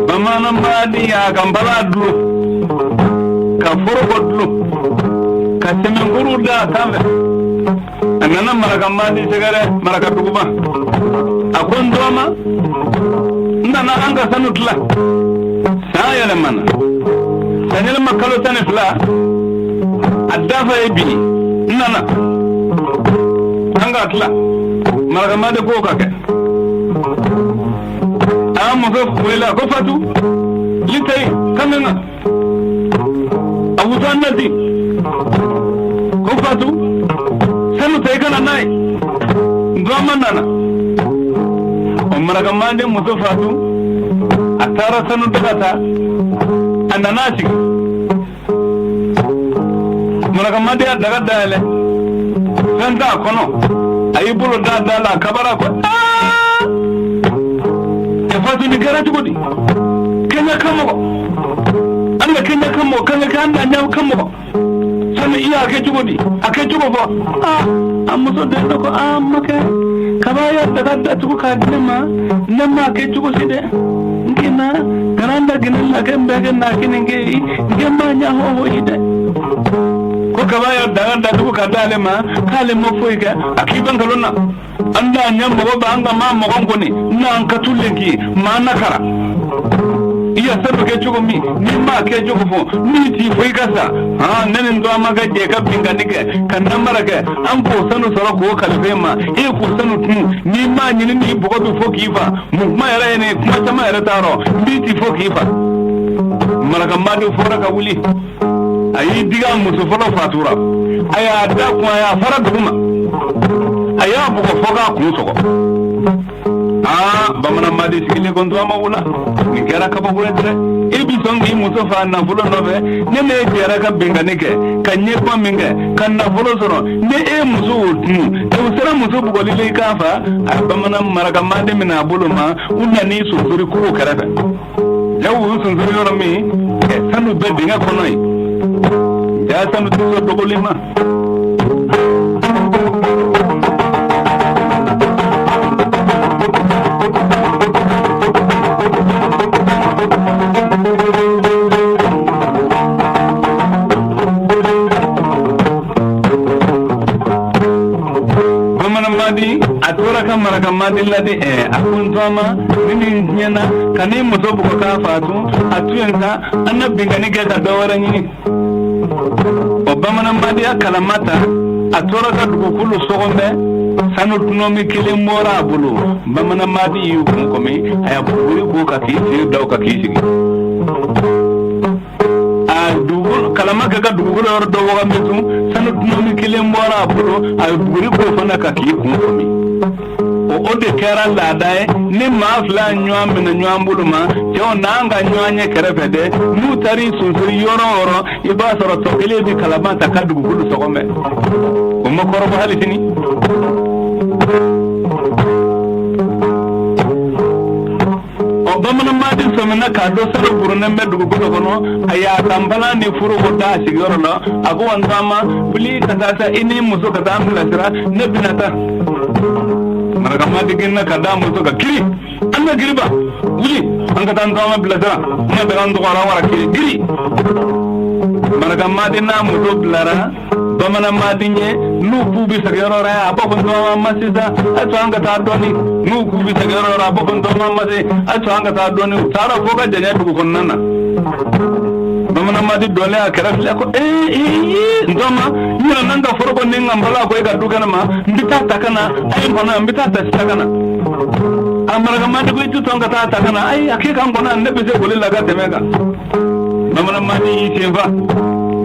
bamanan baden y'a ka nbala dulon ka foroko dulon ka sɛmɛnkuru da a sanfɛ. A nana Maraka Madi sɛgɛrɛ Maraka duguba. A ko n dɔgɔma, n nana an ka sanu tila. San yɛlɛmana, san yɛlɛma kalo 12, a dafa ye bi, n nana an ka tila. Maraka Madi k'o ka kɛ. A muso wele, a ko Fatu litayi kamena. A wusa nati ko Fatu, sanu ta i ka na n'a ye. N dɔgɔma nana. O maraka manden muso Fatu, a taara sanu daga ta, a nana a sigi. Maraka manden y'a daga dayɛlɛ, fɛn t'a kɔnɔ. A y'i bolo da da la, a kabara ko aa, ɛ Fatu, nin kɛra cogo di? Kɛɲɛ ka mɔgɔ an ka kɛɲɛ ka mɔgɔ kan ka kɛ an na ɲa ka mɔgɔ sanu, i y'a kɛ cogo di? A kɛ cogo fɔ. Aa, a muso den dɔ ko aa, makɛ, kaba y'a daga datugu k'a di ne ma, ne m'a kɛ cogo si dɛ. N kina kana da gina na kɛ n bɛ kɛ na kini kɛ n ma ɲa hɔ yi dɛ. Ko kaba y'a daga datugu ka d'ale ma, k'ale ma foyi kɛ. A k'i ban nkalon na. An da ɲɛ mɔgɔ b'an ka maa mɔgɔ kɔni n'an ka tulen k'i maa nakara. I ya sanu kɛ cogo min, n'i m'a kɛ cogo fɔ, n'i t'i fɔ i ka sa. Han, ne ni n dɔgɔma ka jɛ ka binkanni kɛ ka namara kɛ, an k'o sanu sɔrɔ k'o kalifa e ma, e k'o sanu tunu. N'i m'a ɲini, n'i bɔgɔ bɛ fɔ k'i fa. Mun kuma yɛrɛ ye nin ye? Kuma caman yɛrɛ t'a rɔ, n b'i ti fɔ k'i fa. Maraka madi fɔra ka wuli, a y'i digi a muso fɔlɔ Fatura, a y'a da kun, a y'a fara dugu ma, a y'a bugɔ fɔ k'a kun sɔgɔ. Aa, bamanan madi sigilen ko n ma wula, nin kɛra kabako ye dɛ. E bi sɔn k'i muso fa nafolo nɔfɛ? Ne ne jɛra ka binkanni kɛ ka ɲɛkuma min kɛ ka nafolo sɔrɔ, ni e muso y'o tunu, o sera muso bugɔli la i k'a fa. A bamanan maraka madi minɛ a bolo ma, u nan'i sonsori kogo kɛrɛfɛ. Jaw y'u sonsori yɔrɔ min, sanu bɛ dingɛ kɔnɔ yen. Ja, sanu tɛ sɔn dɔgɔlen ma. Bamanan madi a tora ka maraka madi ladi. Ɛ, a ko n tɔgɔma, ni nin tiɲɛna ka n'i muso bugɔ k'a faatu, a to yen sa, an na binkanni kɛ ka dɔ wɛrɛ ɲini. O bamanan madi ya kalama ta, a tora ka dugukolo sɔgɔmɛ, sanu tunɔmi kelen bɔra a bolo. Bamanan madi y'i kun kɔmi, a ya buguri ko ka k'i sen da o kan k'i sigi. A dugukolo kalama kɛ ka dugukolo yɔrɔ dɔ wagame tun, sanu tunɔmi kelen bɔra a bolo, a ye buguri ko fana ka k'i kun kɔmi. O de kɛra laada ye. Ni maa fila ɲɔgɔn minɛ ɲɔgɔn bolo ma, cɛw n'an ka ɲɔgɔn ɲɛ kɛrɛfɛ dɛ, n'u taar'i sonsori yɔrɔ o yɔrɔ, i b'a sɔrɔ tɔ kelen bɛ kalama ta ka dugukolo sɔgɔmɛ. O ma kɔrɔbɔ hali sini. Ɔ, bamanan madi sɔmina k'a dɔn sanu burunnen bɛ dugukolo kɔnɔ. A y'a ka npalan ni foroko da a sigiyɔrɔ la. A ko wa, n taama wuli ka taa sa, i ni muso ka taa an bilasira, ne bɛna taa. Maraka madi ginna ka da muso ka kiri, an ka giriba wuli, an ka taa n taama bilasira, n ka daga n tɔgɔra wara kiri giri. Maraka madi n'a muso bilara bamanan madi ɲɛ, n'u k'u bɛ segin yɔrɔ wɛrɛ, a b'a fɔ n tɔgɔma ma sisan, a to an ka taa dɔɔni. N'u k'u bɛ segin yɔrɔ wɛrɛ, a b'a fɔ n tɔgɔma ma se, a to an ka taa dɔɔni. U taara fo ka janya dugu kɔnɔna na. Bamanan madi dɔlen a kɛrɛfɛ filɛ ko ee ee, n tɔgɔma, n yɛrɛ n'an ka foroko ni n ka npalan ko e ka du kɛnɛ ma, n bɛ taa ta ka na. A ye n kɔnɔ, n bɛ taa ta sisan ka na. A maraka madi ko i tɛ sɔn ka taa ta ka na? Ayi, a k'e ka n kɔnɔ, ne bɛ se boli la ka tɛmɛ kan. Bamanan madi y'i sen fa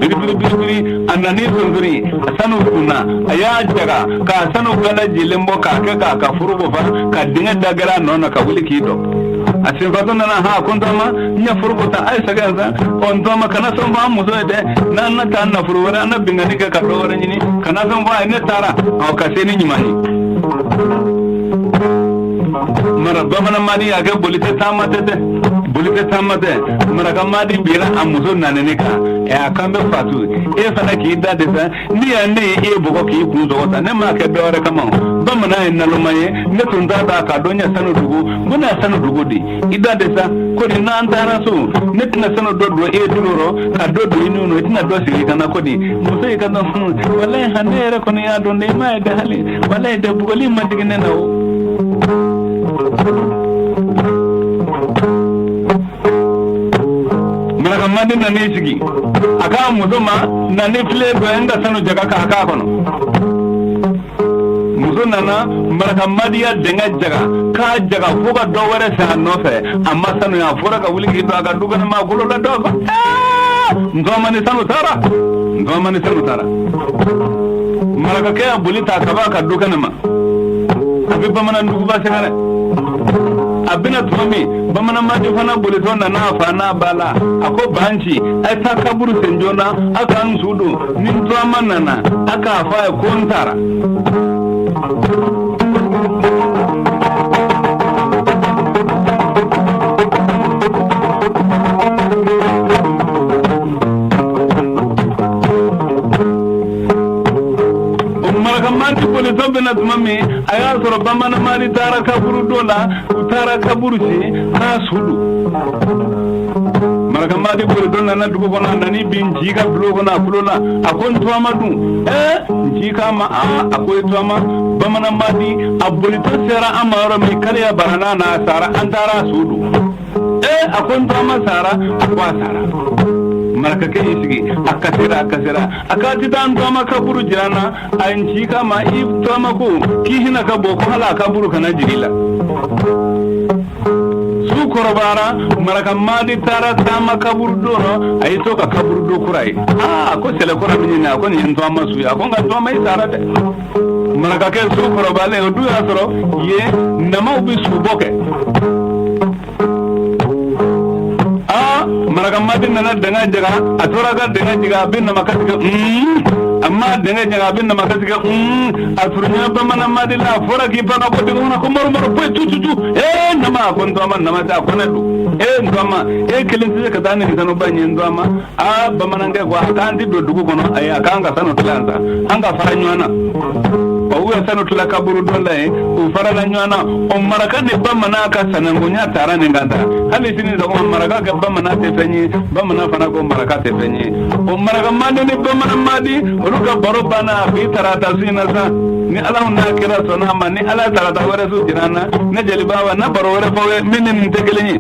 biri biri biri biri, a nan'i sonsori a sanu kunna, a y'a jaga k'a sanu bɛɛ lajɛlen bɔ k'a kɛ k'a ka foroko fa, ka dingɛ da gɛrɛ a nɔ na, ka wuli k'i dɔ. A senfatɔ nana ha, ko n tɔgɔma, n ye foroko ta, a ye sɛgɛn sa. Ɔ, n tɔgɔma, kana sɔn fɔ an muso ye dɛ, n'an na taa nafolo wɛrɛ, an na binkanni kɛ ka dɔ wɛrɛ ɲini, kana sɔn fɔ a ye. Ne taara, ɔ, ka se ni ɲuman ye. Mara bamanan madi y'a kɛ boli tɛ taama tɛ dɛ, boli tɛ taama tɛ. Maraka madi bira a muso nanini kan. Ɛ, a kan bɛ Fatu, e fana k'i da de sa, ni yan ne ye e bugɔ k'i kun sɔgɔ sa, ne m'a kɛ dɔwɛrɛ kama o. Bamanan ye naloma ye, ne tun t'a dɔn a ka dɔn ɲɛ sanu dugu, n bɛna sanu dugu di i da de sa. Ko ni n'an taara so, ne tɛna sanu dɔ don e tulo rɔ ka dɔ don i nun i tɛna dɔ sigi ka na. Ko di muso yi ka dɔn, walayi han, ne yɛrɛ kɔni y'a dɔn dɛ, i m'a ye dɛ, hali walayi dɛ, bugɔli ma digi ne na o. Maraka madi nan'i sigi, a k'a muso ma na ni filen dɔ ye, n ka sanu jaga k'a k'a kɔnɔ. Muso nana, maraka madi ya dingɛ jaga k'a jaga fo ka dɔ wɛrɛ san a nɔfɛ, a ma sanu ye. A fɔra ka wuli k'i don a ka du kɔnɔ, maa kolo la dɔ ko N tɔgɔma ni sanu taara, n tɔgɔma ni sanu taara. Marakakɛ y'a boli ta ka b'a ka du kɛnɛ ma, a bɛ bamanan duguba sɛgɛrɛ. A bɛna tuma min, bamanan madi fana bolitɔ nana a fa n'a ba la. A ko banci, a ye taa kaburu sen joona, a ka n su don. Ni n tɔgɔma nana, a k'a fɔ a ye ko n taara. Marakamadi bolitɔ bɛna tuma min, a y'a sɔrɔ bamananmadi taara kaburu dɔ la. U taara kaburu sen k'a su don. Marakamadi bolitɔ nana dugu kɔnɔ, a nani bin nci ka bulon kɔnɔ, a kulo la, a ko n tɔgɔma dun? Ɛɛ, nci k'a ma, aa, a ko i tɔgɔma bamananmadi, a bolitɔ sera an ma yɔrɔ min, kariya banana n'a sara, an taara a su don. Ee, a ko n tɔgɔma sara? A ko a sara. Marakakɛ y'i sigi, a kasira, a kasira. A k'a ti taa n tɔgɔma kaburu jira n na. A nci k'a ma, i tɔgɔma ko k'i hinɛ ka bɔ, ko hali a kaburu kana jigin la. Su kɔrɔbayara, marakamadi taara taama kaburu don rɔ, a y'i to ka kaburu don kura ye. Aa, ko sɛlɛ kura min ɲini, a ko nin ye n tɔgɔma su ye. A ko nka n tɔgɔma, i sara dɛ. Marakakɛ su kɔrɔbayalen, o dun y'a sɔrɔ yen namaw bɛ subɔ kɛ. Aa, marakamadi nana dingɛ jaga, a tora ka dingɛ jaga, a bɛ namakasi kɛ, a ma dingɛ jaga, a bɛ namakasi kɛ, a surunya bamananmadi la. A fɔra k'i pan ka bɔ dingɛ kɔnɔ ko maro maro poyi tu tu tu. Ee nama, a ko n tɔgɔma, nama tɛ, a ko ne don. Ee n tɔgɔma, e kelen tɛ se ka taa ni sanuba in ye n tɔgɔma. Aa, bamanankɛ ko a k'an ti don dugu kɔnɔ. Ayi, a k'an ka sanu tila sa, an ka fara ɲɔgɔn na. Ɔ, u ye sanu tila kaburu dɔ la yen, u farala ɲɔgɔn na. O maraka ni bamanan ka sanankunya taara nin kan ta. Hali sini sɔgɔma, maraka ka bamanan tɛ fɛn ye, bamanan fana ko maraka tɛ fɛn ye. O maraka mandi ni bamanan mandi, olu ka baro banna. A bi tarata su in na sa, ni ala n'a kira sɔnna a ma, ni ala ye tarata wɛrɛ su jira an na, ne jeliba wa na baro wɛrɛ fɔ ye min ni nin tɛ kelen ye.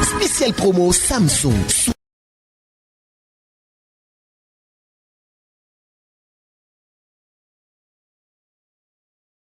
Spécial promo Samsung.